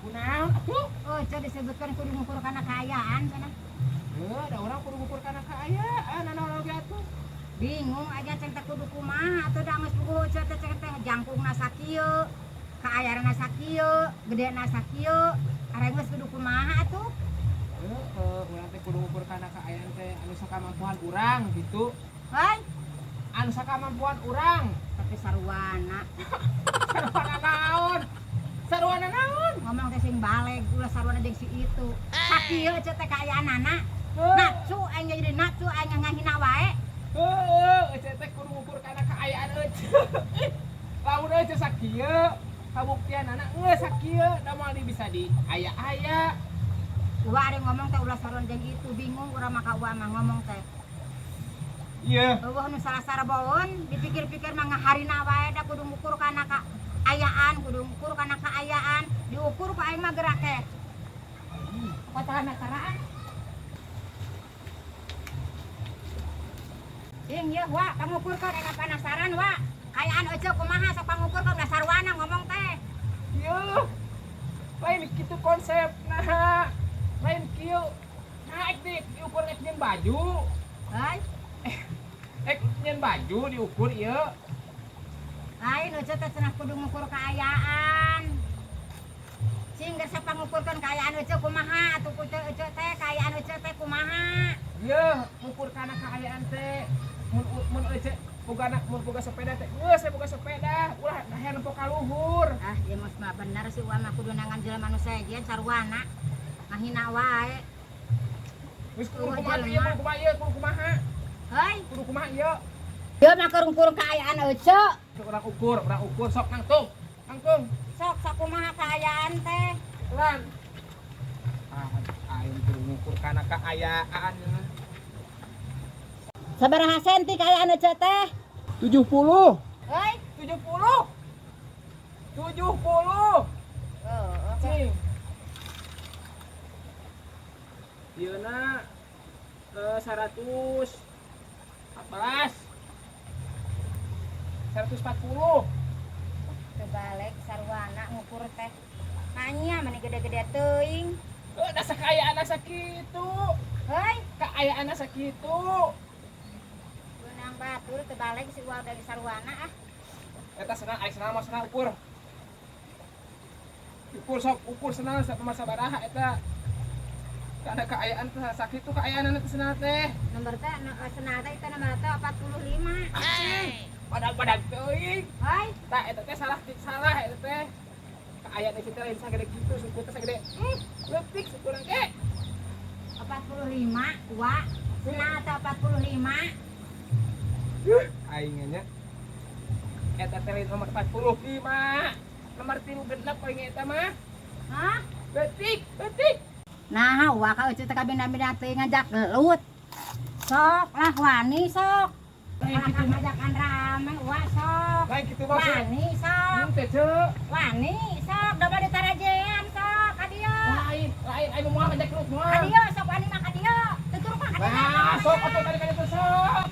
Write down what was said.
Kunaon atuh? Oh, ece disebutkan kudu ngukur kana kaayaan cenah. Heuh, da urang kudu ngukur kana kaayaan, naon oge atuh. Bingung aja ceng teh kudu kumaha atuh da geus puguh ece teh ceng teh jangkungna sakieu, kaayaanna sakieu, gedena sakieu, arek geus kudu kumaha atuh? Heeh, urang teh kudu ngukur kana kaayaan teh anu sakamampuan urang gitu. Hei, Anu sakamampuan urang. Tapi sarwana. Sarwana naon? Sarwana naon? Ngomong teh sing baleg ulah sarwana jeung si itu. Sakieu ece teh kaayaanana. Nafsu aing jadi nafsu aing ngahina wae. Heeh, ece teh kudu ngukur kana kaayaan ece. Lamun ece sakieu, kabuktianana geus sakieu, da moal di bisa di aya-aya. Uwa ari ngomong teh ulah sarwana jeung itu, bingung urang mah ka uwa mah ngomong teh. Iya. Eueuh nu salah sarabaeun dipikir-pikir mah ngaharina wae da kudu ngukur kana kaayaan, kudu ngukur kana kaayaan, diukur ku aing mah gerak teh. Kota meteraan. Sing yeuh wa pangukurkeun aing penasaran wa. Kaayaan ece kumaha sok pangukurkeun da sarwana ngomong teh. Ieu. Lain kitu konsep nah. Lain kieu. Nah, ek diukur ek nyeun baju. Hei, Ek nyeun baju diukur ieu. Lain ece teh cenah kudu ngukur kaayaan. Sing geus pangukurkeun kaayaan ece kumaha atuh ku ece teh kaayaan ece teh kumaha. Ieu ngukur kana kaayaan teh. Mun mun ece boga mun boga sepeda teh geus boga sepeda, ulah hayang nempo ka luhur. Ah, ieu mah bener sih uwa mah kudu nangan jelema nu sejen sarwana. Ngahina wae. Geus kudu kumaha ieu, kudu kumaha ieu, kudu kumaha. Hei, Kudu kumaha ieu. ieu mah keur ngukur kaayaan ece. Sok urang ukur sok nangtung. Nangtung. Sok sok kumaha kaayaan teh. Pelan. Ah, aing kudu ngukur kana kaayaan. Sabaraha senti kaayaan ece teh? 70. Hei, 70. 70. Heeh. Cing. Ieu na 114. 140. Kebalik sarwana ngukur teh. Nanya mani gede-gede teuing. Eh, da sakaayaan sakitu. Hei, Kaayaan sakitu. Benang batur terbalik si uang dari sarwana ah. Eta senang aing senang mah senang ukur. Ukur sok ukur senang nomor sabaraha eta. Karena kaayaan teh sakitu kaayaan teh senang teh. Nomor teh senang teh itu nomor teh 45. Anjing, badag-badag teuing. Hei, Tah eta teh salah salah eta teh. Kaayaan teh lain sagede kitu suku teh sagede. Leutik suku ge. 45 wa. Senang teh 45. Aing nya. Eta teh lain nomor 45. Nomor 3 genep aing eta mah. Hah? Leutik, leutik. Nah, wa ka euceut teh kabina-bina teh ngajak gelut. Sok lah wani sok. Lain Lah kitu mah. ngajakan rame wa sok. Lain kitu mah. Wani sok. Mun teh ceu. Wani sok da bade tarajean sok ka dieu. Lain, lain aing moal ngajak gelut moal. Ka dieu sok wani mah ka dieu. Tutur mah ka dieu. Nah, sok atuh tadi ka ditu sok.